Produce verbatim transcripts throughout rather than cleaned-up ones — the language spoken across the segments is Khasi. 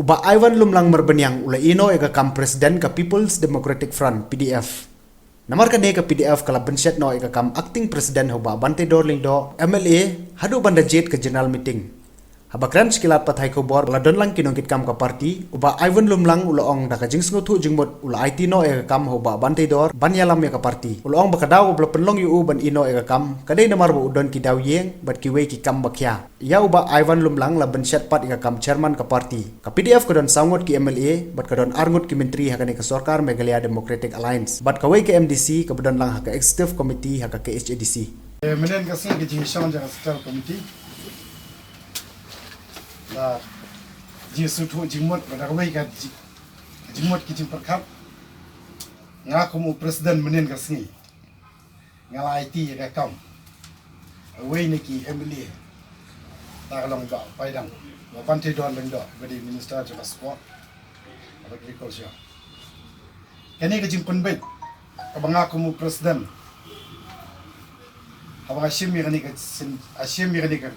U Bah Ivan Lumlang Marbaniang u la ïehnoh ïa ka kam President ka People's Democratic Front, P D F. Namar kane ka P D F ka la bynshet noh ïa ka kam Acting President ha u Bah Banteidor Lyngdoh, M L A, haduh ban da jied ka General Meeting. Haba kren sha ki lad pathai khubor ba la don lang ki nongkitkam ka party, u Bah Ivan Lumlang u la ong da ka jingsngewthuh jingmut u la aiti noh ïa ka kam ha u Bah Banteidor ban ïalam ïa ka party. U la ong ba ka daw ba la pynlong ïa u ban ïehnoh ïa ka kam ka dei namar ba u don ki daw ïing bad kiwei ki kam ba khia. Ïa u Bah Ivan Lumlang la bynshet pat ïa ka kam Chairman ka party. Ka P D F ka don saw ngut ki M L A bad ka don ar ngut ki myntri ha kane ka sorkar Meghalaya Democratic Alliance bad kawei ka M D C kaba don lang ha ka Executive Committee ha ka K H A D C. Eh, mynhynnin ka sngi ka jingshong jong ka Central Committee la jingsngewthuh jingmut bad da kawei ka ji-, jingmut ki jingpyrkhat. Nga kum u President mynhynnin ka sngi nga la aiti ïa ka kam ha uwei na ki M L A, ta ka long Bah Paidang, Bah Banteidor Lyngdoh, ba dei Minister jong ka Sport bad Agriculture. Kane ka jingpynbeit kaba nga kum u President, haba nga shim ïa kane ka syn-, nga shim ïa kane ka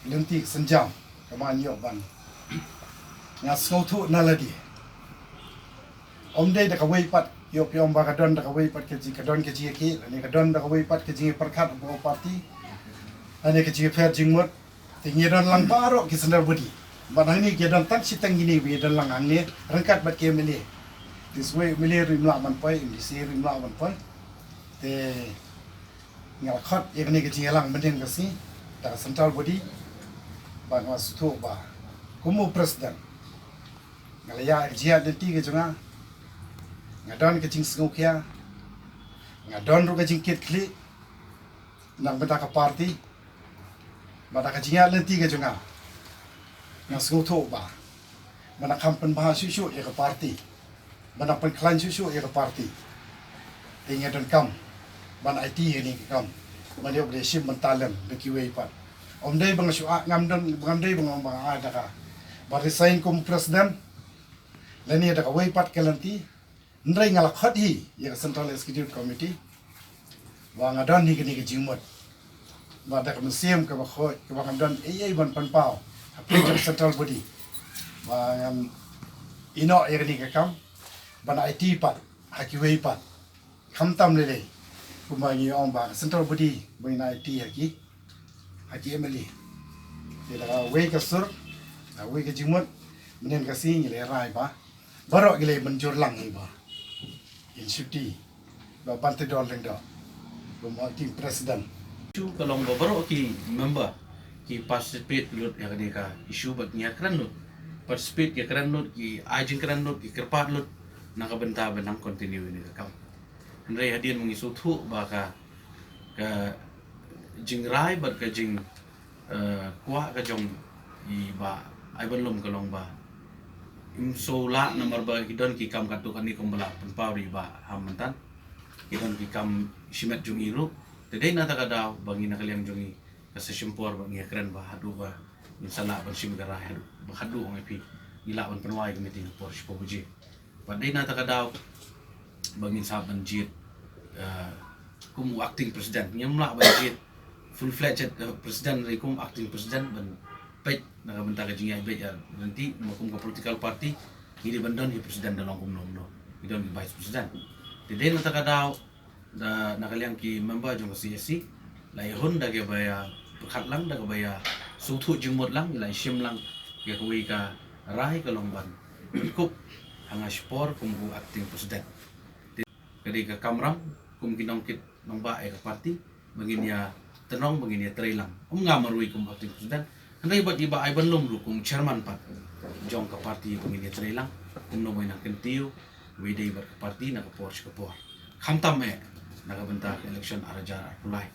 lynti ka sienjam kaba nga ïoh ban, nga sngewthuh na lade. Ym dei da kawei pat, ïoh phi ong ba ka don da kawei pat ka jing, ka don ka jingïakhih, lane ka don da kawei pat ka jingïapyrkhat bad ka party, lane ka jingïapher jingmut. Te ngi don lang baroh ki central body. Bad hangne ki don tang shiteng kine ba ki don lang hangne ryngkat bad ki M L A. Te sa kawei M L A ruh im lah ban poi, M D C ruh im lah ban poi. Te nga la khot ïa kane ka jingïalang mynhynnin ka sngi da ka central body. Bad nga sngewthuh ba kum u President nga la ïa jia lynti ka jong nga. Nga don ka jingsngewkhia. Nga don ruh ka jingkitkhlieh na ka bynta ka party. Bad da ka jingïa lynti ka jong nga, nga sngewthuh ba ban da kham pynbha shuh shuh ïa ka party, ban da pynkhlaiñ shuh shuh ïa ka party. Te nga donkam ban aiti ïa kane ka kam ban ïoh ban da shim bynta lem da kiwei pat. Ym dei ba nga shu ah, ngam don, ngam dei ba nga, ba nga ah da ka ba resign kum President lane da kawei pat ka lynti. Hynrei nga la khot hi ïa ka Central Executive Committee ba nga don hi kane ka jingmut. Ba da ka mynsiem kaba khuid kaba ngam don ei ei ban pynpaw ha pdeng jong ka central body ba ngam ïehnoh ïa kane ka kam ban aiti pat ha kiwei pat. Khamtam lei lei kumba ngi ong ba ka central body ba ngin aiti ha ki, ha ki M L A. Te da kawei ka sur, da kawei ka jingmut, mynhynnin ka sngi ngi la rai ba baroh ki la mynjur lang hi ba in shakti Bah Banteidor Lyngdoh kum acting president. Issue ka long ba baroh ki member ki participate lut ïa kane ka issue bad ngi ïakren lut. Participate, ïakren lut, ki ai jingkren lut, ki kyrpad lut na ka bynta ban nang continue ïa kane ka kam. Hynrei hadien ba ngi sngewthuh ba ka, ka jingrai bad ka jing, eh, kwah ka jong i Bah Ivan Lum ka long ba im shu lah namar ba ki don ki kam katto katne kumba la pynpaw da i Bah Ham mynta. Ki don ki kam shimet jong i ruh. Te dei na kata ka daw ba ngi na ka liang jong ngi ka sa shim por ba ngi ïakren ba haduh ba ngin sa lah ban shim ka rai haduh ba haduh ong ïa phi ngi lah ban pynwai ka meeting por shiphew baje. Bad dei na kata ka daw ba ngin sa ban jied, eh, kum u acting president. Ngim lah ban jied full fledged, eh, president, hynrei kum acting president ban peit na ka bynta ka jingïaid beit ïa lynti, namar kum ka political party ngi dei ban don ki president da long kumno kumno, ngi don ki vice president. Te dei na kata ka daw da na ka liang ki member jong ka C A C la ïa hun da kaba ïa pyrkhat lang, da kaba ïa sngewthuh jingmut lang, la ïa shim lang ïa kawei ka rai ka long ban pynkup ha nga shipor kum u acting president. Te ka dei ka kamram kum ki nongkit nongbah ïa ka party ba ngin ïa tynrong, ba ngin ïa trei lang. Ym nga marwei kum acting president, hynrei bad i Bah Ivan Lum ruh kum chairman pat jong ka party ba ngin ïa trei lang kumno ba ngin nang kyntiew wei dei bad ka party na ka por sha ka por. Khamtam eh na ka bynta ka election ar hajar arphew lai.